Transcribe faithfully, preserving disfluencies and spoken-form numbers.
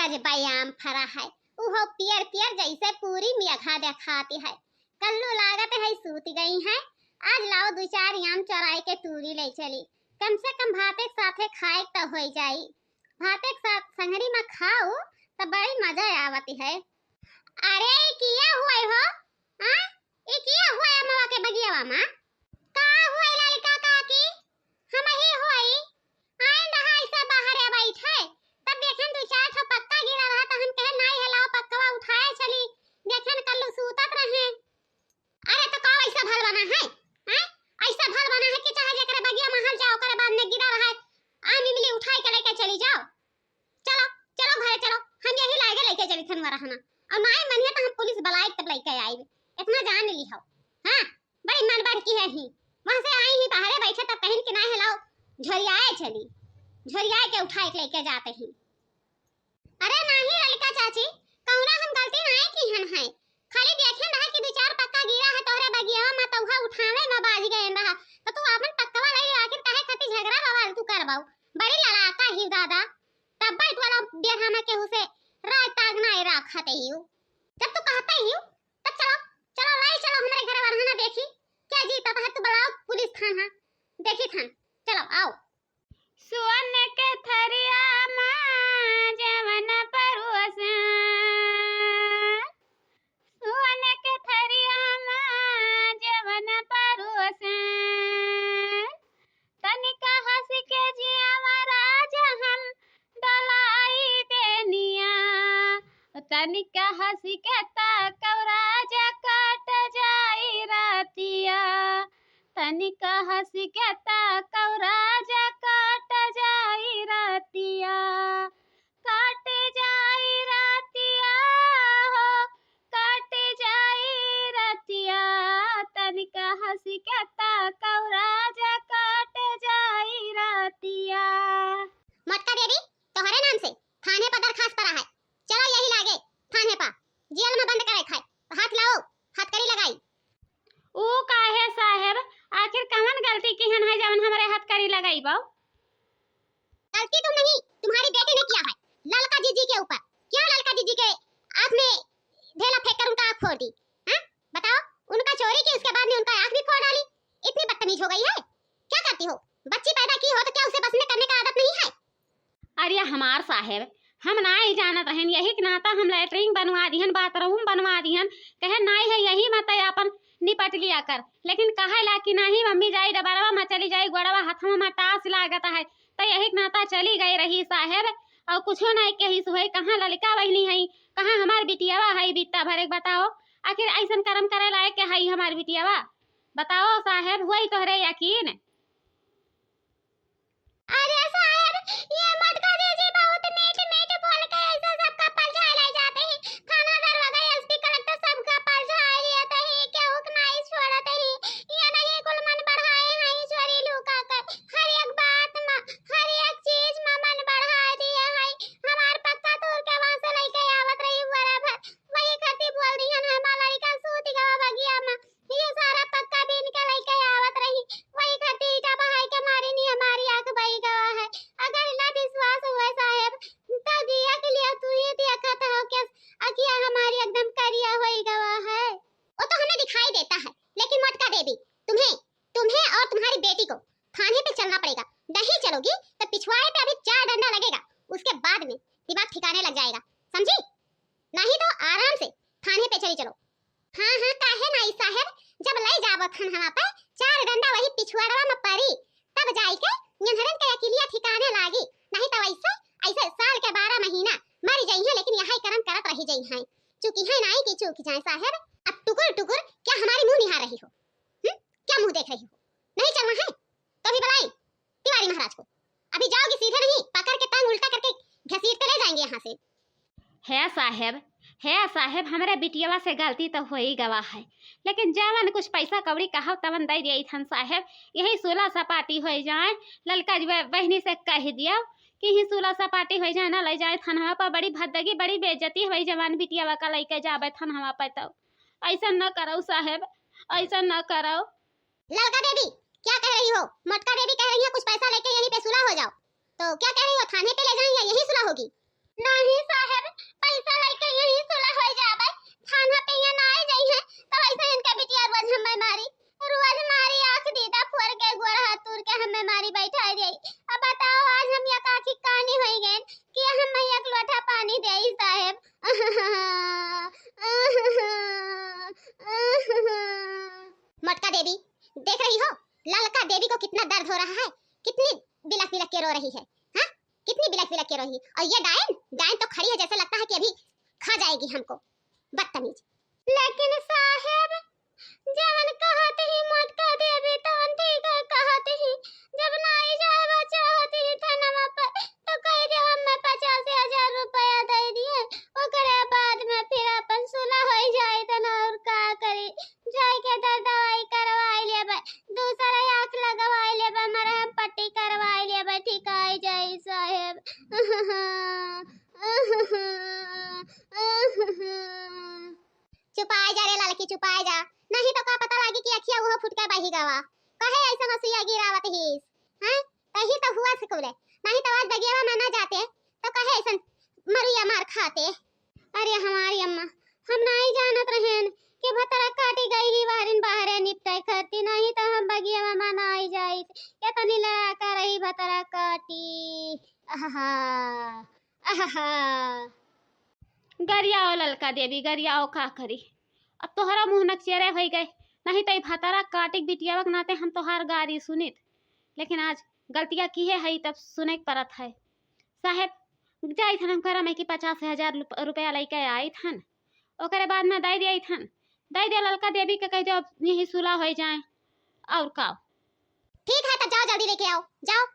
आज बयाम फरा है, उहो पियर पियर जैसे पूरी मेघा देखाती है। कल्लू लागत है सूत गई है। आज लाओ दो चार आम चोराए के तूरी ले चली, कम से कम भाते के साथे खाए तो होई जाई। भाते के साथ संगरी में खाऊ तो बड़ी मजा आवती है। अरे, ई किया हुआ हो? हाँ? ई किया हुआ है अमवा के बगियावा में? का हुआ ललिका काकी? हम ही हुई। आइन रहा ऐसे बाहरे बैठे, तब देखेन दो चार ठो पक्का गिरा रहा, तो हम कहे, "नाई है, लाओ पक्कवा उठाए चली।" देखेन कल्लू सूतत रहे। अरे, तो का ऐसा भल बना है? हैं? ऐसा भल बना है कि चाहे जेकरे बगिया महल जाओ, ओकरे बाद में गिरा रहा है, आम इमली उठाए के लेके चली जाओ। चलो, चलो घरे चलो, हम यही लागे लेके चली थन वरहना। और नाई मनिया तो हम पुलिस बुलाए तब लेके आए, इतना जान ली हो। हाँ, बड़ी मन बढ़ की है ही। वहां से आई ही बाहरे बैठे तब कहिन कि नाई है, लाओ झोरियाए चली, झोरियाए के उठाए के लेके जाते ही। अरे नाहीं ललिका चाची, कौना हम गलती नाहीं किहन है, खाली देखेन रहा कि दो चार पक्का गिरा है तोहरे बगियावा में, तो उहा उठावे में बाज गए रहा, तो तू आपन पक्कवा ले लो, आखिर काहे खातिर झगड़ा बवाल तू करबाऊ? बड़ी लड़ाका ही दादा, तब बैठ वाला बेरहा में केहू से राय ताग नाहीं राखत ही। जब तू कहते ही, तब चलो, चलो लाई चलो हमरे घर वरहना देखी, क्या जी तब है तू बुलाओ पुलिस थाना, देखी थान, चलो आओ। सुअन के थरिया मा जवन परोसे, सुअन के थरिया मा जवन परोसे, तनिका हँस के जियावा राज हम डोलाई देनिया, तनिका हँस के ताकव राज कट जाई रातिया। तनिका हँस के ताकव राज कट जाई रातिया, कट जाई रातिया हो, कट जाई रातिया। तनिका हँस के ताकव राज कट जाई रातिया। मोटका देवी, तोहरे नाम से थाने पर दरखास्त परा है, चलो यही लागे थाने पर, जेल में बंद करे खाए, हाथ लाओ, हथकड़ी लगाई। ऊ काहे साहेब, आखिर कवन गलती किहन है जवन हमरे हथकड़ी लगाई बाऊ? गलती तुम नहीं, तुम्हारी बेटी ने किया है, ललका जीजी के ऊपर। क्यों ललका जीजी के आँख में ढेला फेंक कर उनका आँख फोड़ दी? हाँ, बताओ, उनका चोरी की, उसके बाद में उनका आँख भी फोड़ डाली, इतनी बदतमीज हो गई है, क्या करती हो? बच्ची पैदा की हो तो क्या उसे बस में करने का आदत नहीं है? अरे हमार साहेब, हम नाई जानत रहन, यही के नाता हम लैट्रिन बनवा दिहन, बाथरूम बनवा दिहन, कहे नाई है यही मत आपन निपट लिया कर, लेकिन कहे ला कि नाहीं मम्मी जाई डबरवा में चली जाई, गोड़वा हथवा में टास लागत है, तो यही के नाता चली गई रही साहेब, और कुछो नाई कही सुहई, कहाँ ललिका बहिनी है, कहाँ हमार बिटियावा है, बित्ता भरे के बताओ, आखिर ऐसन कर्म करे लायक के है हमार बिटियावा? बताओ साहेब, हुई तोहरे यकीन? अरे साहेब, ये मोटका जीजी बहुत मीठ मीठ बोल के ऐसे सबका परझाए ले जाते हैं। थाना दरोगा, एसपी, कलेक्टर सबका परझाए लेते हैं, केहू के नाई छोड़ते हैं। ये नहीं कुल मन बढ़ाए हैं, चोरी लुका कर हर एक बात में, हर एक चीज में मन बढ़ाए दिए हैं। हमार पक्का तोड़ के वहाँ से लेके आवत रही बराबर, वही खातिर बोल दिहन, हमार लड़का सूत गवा बगिया में। ये सारा पक्का बीन के लेके आवत रही, वही खातिर ईटा बहाई के मारी नी हमारी आँख बही गवा है। अगर ना विश्वास हुए साहेब, तो जिया के लिए तू ही देखत हो कि अखिया हमारी एकदम करिया होई गवा है। वो तो हमें दिखाई देता है, लेकिन मोटका देवी, तुम्हें, तुम्हें और तुम्हारी बेटी को थाने पे चलना पड़ेगा। नहीं चलोगी तो पिछवाड़े पे अभी चार डंडा लगेगा, उसके बाद में दिमाग ठिकाने लग जाएगा, समझी? नहीं तो आराम से थाने पे चली चलो। हाँ, हाँ, काहे नाई साहेब, जब लई जाबो थानवा पे, चार डंडा वही पिछुआड़वा में परी, तब जाई के निहरन के अकिलिया ठिकाने लागी। नहीं तो ऐसे, ऐसे साल के बारह महीना मरी जइहैं, लेकिन यही कर्म करत रही जइहैं। चूकी है नाई कि चूक जाए साहेब। अब टुकुर टुकुर क्या हमारी मुँह निहार रही हो? हम्म? क्या मुँह देख रही हो? नहीं चलना है तो भी बुलाई तिवारी महाराज को। अभी जाओगी सीधे नहीं, पकड़ के टांग उल्टा करके घसीटते ले जाएंगे यहाँ से। हे साहेब, हे साहेब, हमरे बिटियवा से गलती तो होई गवा है, लेकिन जवन कुछ पैसा कौड़ी कहब तवन दे दिए थन साहेब। यही सुलह सपाटी होई जाए, ललका जी बहनी से कह दियो कि ही सुलह सपाटी होई जाए, ना ले जाए थनवा पर, बड़ी भद्दगी, बड़ी बेइज्जती होई, जवान बिटियवा का लेके जाबे थनवा पे। तो ऐसा न करो साहेब, ऐसा न करो। ललका देवी, क्या कह रही हो? मोटका देवी कह रही है कुछ पैसा लेके यहीं पे सुलह हो जाओ। तो क्या कह रही हो, थाने पे ले जाएं या यहीं सुलह होगी? नहीं साहेब, रही है। हाँ, कितनी बिलख बिलख के रोई। और ये डाइन, डाइन तो खड़ी है, जैसे लगता है कि अभी खा जाएगी हमको। बदतमीज। लेकिन साहेब, जवन कहत ही मोटका देवी, तवन ठीक है कहत ही। जब नाई जाए चाहत ही थानवा पर, तो कह दे हमें पचास हजार रुपया दे दिए, ओकरे बाद में फिर अपन सुलह हो जाए तन। और का करी, जाए के दर दवाई करवाई लेबे, दूसरा आँख लगवाई लेबे, मरहम पट्टी करवाई लेबे, ठीक आई जाई साहेब। चुपाए जा रे ललकी, चुपाए जा, नहीं तो का पता लागी कि अखिया उहो फुटके बही गवा। कहे ऐसन असुइया गिरावत हीस, हैं? तही तो हुआ से कुले, नहीं तो आज बगियावा में ना जाते, तो कहे ऐसन मरुइया मार खाते। अरे हमारी अम्मा, हम नाई जानत रहेन कि भतरा काटी गई ही बाहरिन बाहरे निपटाई करती, नहीं तो हम बगियावा में नाई जाइत। ये तनी लड़ा कर रही भतरा काटी। आहा, आहा। गरियाओ ललका देवी, गरियाओ, का करी, अब तोहरा मुँह नकचेरे होई गए, नहीं तो ई भतरा काटिक बिटियावा के नाते हम तोहार गारी सुनित, लेकिन आज गलतिया किहे हई तब सुने के परत है। साहेब, जाइत हन हम घरा में कि पचास हजार लुप-, रुपया लइके आइत हन, ओकरे बाद में दे दिया हन, दे दिया ललका देवी के, कह दो अब यही सुलह हो जाए, और का। ठीक है, तब जाओ, जल्दी लेके आओ, जाओ।